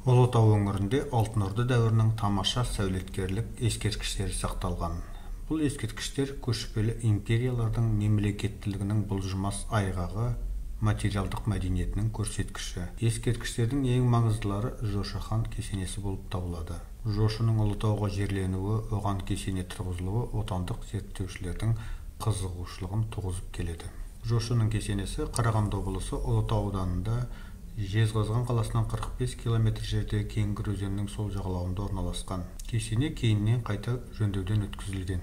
Ұлытау өңірінде Алтын Орда дәуірінің тамаша сәулеткерлік ескерткіштері сақталған. Бұл ескерткіштер көшпелі империялардың мемлекеттілігінің бұлжымас айғағы, материалдық мәдениетінің көрсеткіші. Ескерткіштердің ең маңыздылары Жошы хан кесенесі болып табылады. Жошының Ұлытауға жерленуі, оған кесене тұрғызылуы отандық зерттеушілердің қызығушылығын туғызып келеді. Жошының кесенесі Қарағанды облысы Ұлытау ауданында Жезқазған қаласынан 45 километр жерде Кеңгір өзенінің сол жағалауында орналасқан. Кесене кейіннен қайта жөндеуден өткізілген.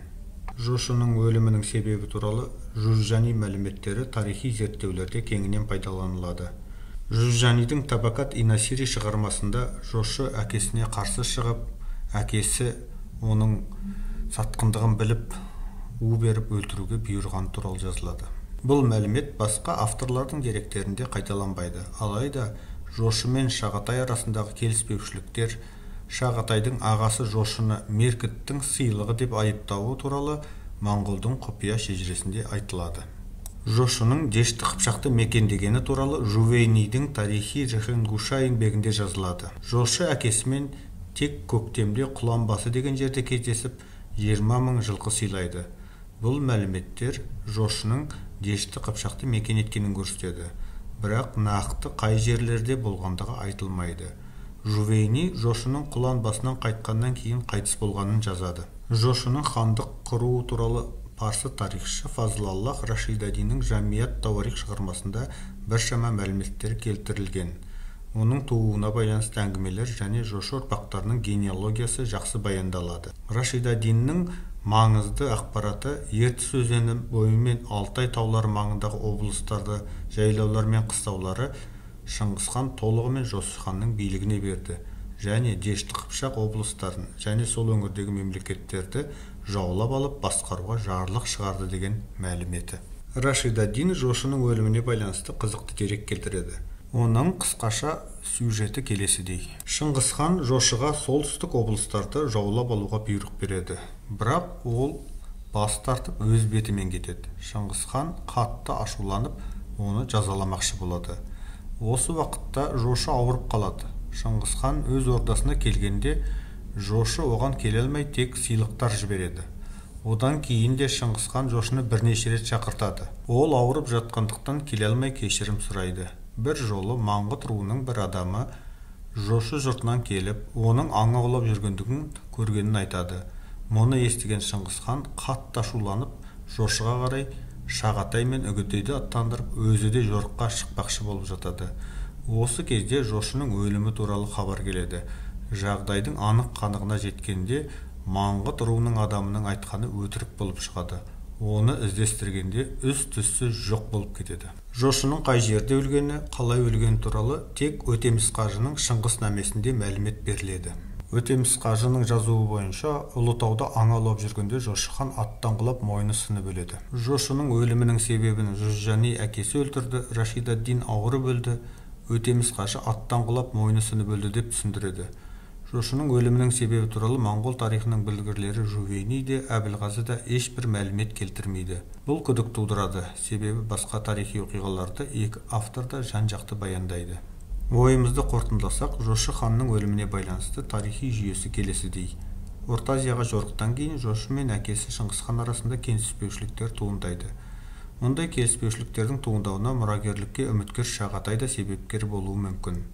Жошының өлімінің себебі туралы Жужжани мәліметтері тарихи зерттеулерде кеңінен пайдаланылады. Жужжанидің Табакат-и Насири шығармасында Жошы әкесіне қарсы шығып, әкесі оның сатқындығын біліп, у беріп өлтіруге бұйырғаны туралы жазылады. Бұл мәлімет басқа авторлардың деректерінде қайталанбайды. Алайда Жошы мен Шағатай арасындағы келіспеушіліктер, Шағатайдың ағасы Жошыны Меркіттің сыйлығы деп айыптауы туралы Моңғолдың құпия шежіресінде айтылады. Жошының Дешті Қыпшақты мекендегені туралы Жувейнидің тарихи Жехенгуша еңбегінде жазылады. Жошы әкесімен тек көктемде Құланбасы деген жерде кездесіп, 20 мың жылқы сыйлайды. Бұл мәліметтер Жошының Дешті Қыпшақты мекен еткенін көрсетеді. Бірақ нақты қай жерлерде болғандығы айтылмайды. Жувейни Жошының құлан басынан қайтқаннан кейін қайтыс болғанын жазады. Жошының хандық құруы туралы парсы тарихшы Фазлаллах Рашидадиннің Жамиат Тауарих шығармасында біршама мәліметтер келтірілген. Оның тууына байланысты әңгімелер және Жошы ұрпақтарының генеалогиясы жақсы баяндалады. Рашидадиннің маңызды ақпараты Ертіс өзені бойымен Алтай таулары маңындағы облыстарды, жайлаулар мен қыстаулары Шыңғысхан толығымен Жошы ханның билігіне берді және Дешті Қыпшақ облыстарын және сол өңірдегі мемлекеттерді жаулап алып басқаруға жарлық шығарды деген мәліметі. Рашидаддин Жошының өліміне байланысты қызықты дерек келтіреді. Оның қысқаша сюжеті келесідей. Шыңғысхан Жошыға солтүстік облыстарды жаулап алуға бұйрық береді. Бірақ ол бас тартып өз бетімен кетеді. Шыңғысхан қатты ашуланып, оны жазаламақшы болады. Осы уақытта Жошы ауырып қалады. Шыңғысхан өз ордасына келгенде Жошы оған келе алмай тек сыйлықтар жібереді. Одан кейін де Шыңғысхан Жошыны бірнеше рет шақыртады. Ол ауырып жатқандықтан келе алмай кешірім сұрайды. Бір жолы Маңғыт руының бір адамы Жошы жұртынан келіп, оның аң аулап жүргендігін көргенін айтады. Мұны естіген Шыңғысхан қатты ашуланып, Жошыға қарай Шағатай мен Үгедейді аттандырып, өзі де жорыққа шықпақшы болып жатады. Осы кезде Жошының өлімі туралы хабар келеді. Жағдайдың анық қанығына жеткенде Маңғыт руының адамының айтқаны өтірік болып шығады. Оны іздестіргенде үз-түзсіз жоқ болып кетеді. Жошының қай жерде өлгені, қалай өлгені туралы тек Өтеміс қажының Шыңғыс намесінде мәлімет беріледі. Өтеміс қажының жазуы бойынша Ұлытауда аң аулап жүргенде Жошы хан аттан құлап мойны сынып өледі. Жошының өлімінің себебін Жужжани әкесі өлтірді, Рашидаддин ауырып өлді, Өтеміс қажы аттан құлап мойны сынып өлді деп түсіндіреді. Жошының өлімінің себебі туралы моңғол тарихының білгірлері Жувейни де, Әбілғазы да ешбір мәлімет келтірмейді. Бұл күдік тудырады, себебі басқа тарихи оқиғаларды екі автор да жан-жақты баяндайды. Ойымызды қорытындыласақ, Жошы ханның өліміне байланысты тарихи жүйесі келесідей. Орта Азияға жорықтан кейін Жошы мен әкесі Шыңғысхан арасында келіспеушіліктер туындайды. Мұндай келіспеушіліктердің туындауына мұрагерлікке үміткер Шағатай да себепкер болуы мүмкін.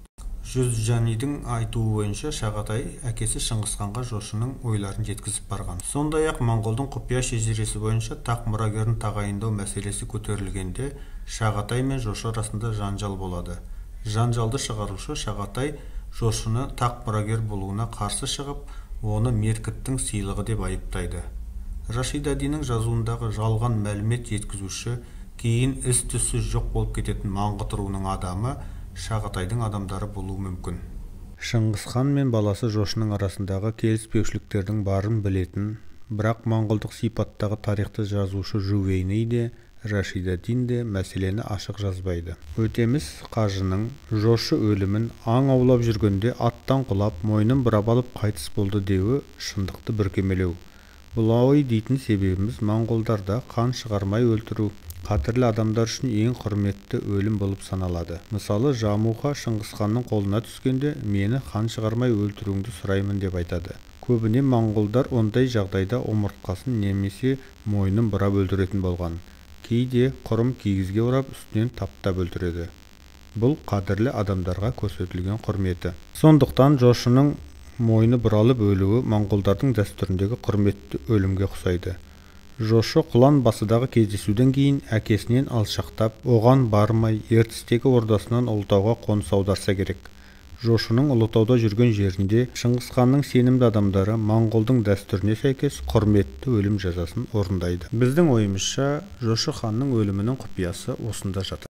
Жужжанидің айтуы бойынша Шағатай әкесі Шыңғысханға Жошының ойларын жеткізіп барған. Сондай-ақ моңғолдың құпия шежіресі бойынша тақ мұрагерін тағайындау мәселесі көтерілгенде Шағатай мен Жошы арасында жанжал болады. Жанжалды шығарушы Шағатай Жошыны тақ мұрагер болуына қарсы шығып, оны Меркіттің сыйлығы деп айыптайды. Рашидадиннің жазуындағы жалған мәлімет жеткізуші кейін із-түзсіз жоқ болып кететін Маңғыт руының адамы Шағатайдың адамдары болуы мүмкін. Шыңғысхан мен баласы Жошының арасындағы келіспеушіліктердің барын білетін, бірақ моңғолдық сипаттағы тарихты жазушы Жувейни де, Рашидаддин де мәселені ашық жазбайды. Өтеміс қажының Жошы өлімін аң аулап жүргенде аттан құлап, мойнын бұрап алып қайтыс болды деуі шындықты бүркемелеу. Бұлай дейтін себебіміз моңғолдарда қан шығармай өлтіру, Қадірлі адамдар үшін ең құрметті өлім болып саналады. Мысалы, Жамуха Шыңғысханның қолына түскенде, мені хан шығармай өлтіруіңді сұраймын деп айтады. Көбіне моңғолдар ондай жағдайда омыртқасын немесе мойнын бұрап өлтіретін болған. Кейде құрым кигізге орап, үстінен таптап өлтіреді. Бұл қадірлі адамдарға көрсетілген құрметі. Сондықтан Жошының мойны бұралып өлуі моңғолдардың дәстүріндегі құрметті өлімге ұқсайды. Жошы Құлан басыдағы кездесуден кейін әкесінен алшақтап, оған бармай Ертістегі ордасынан Ұлытауға қоныс аударса керек. Жошының Ұлытауда жүрген жерінде Шыңғысханның сенімді адамдары моңғолдың дәстүріне сәйкес құрметті өлім жазасын орындайды. Біздің ойымызша, Жошы ханның өлімінің құпиясы осында жатыр.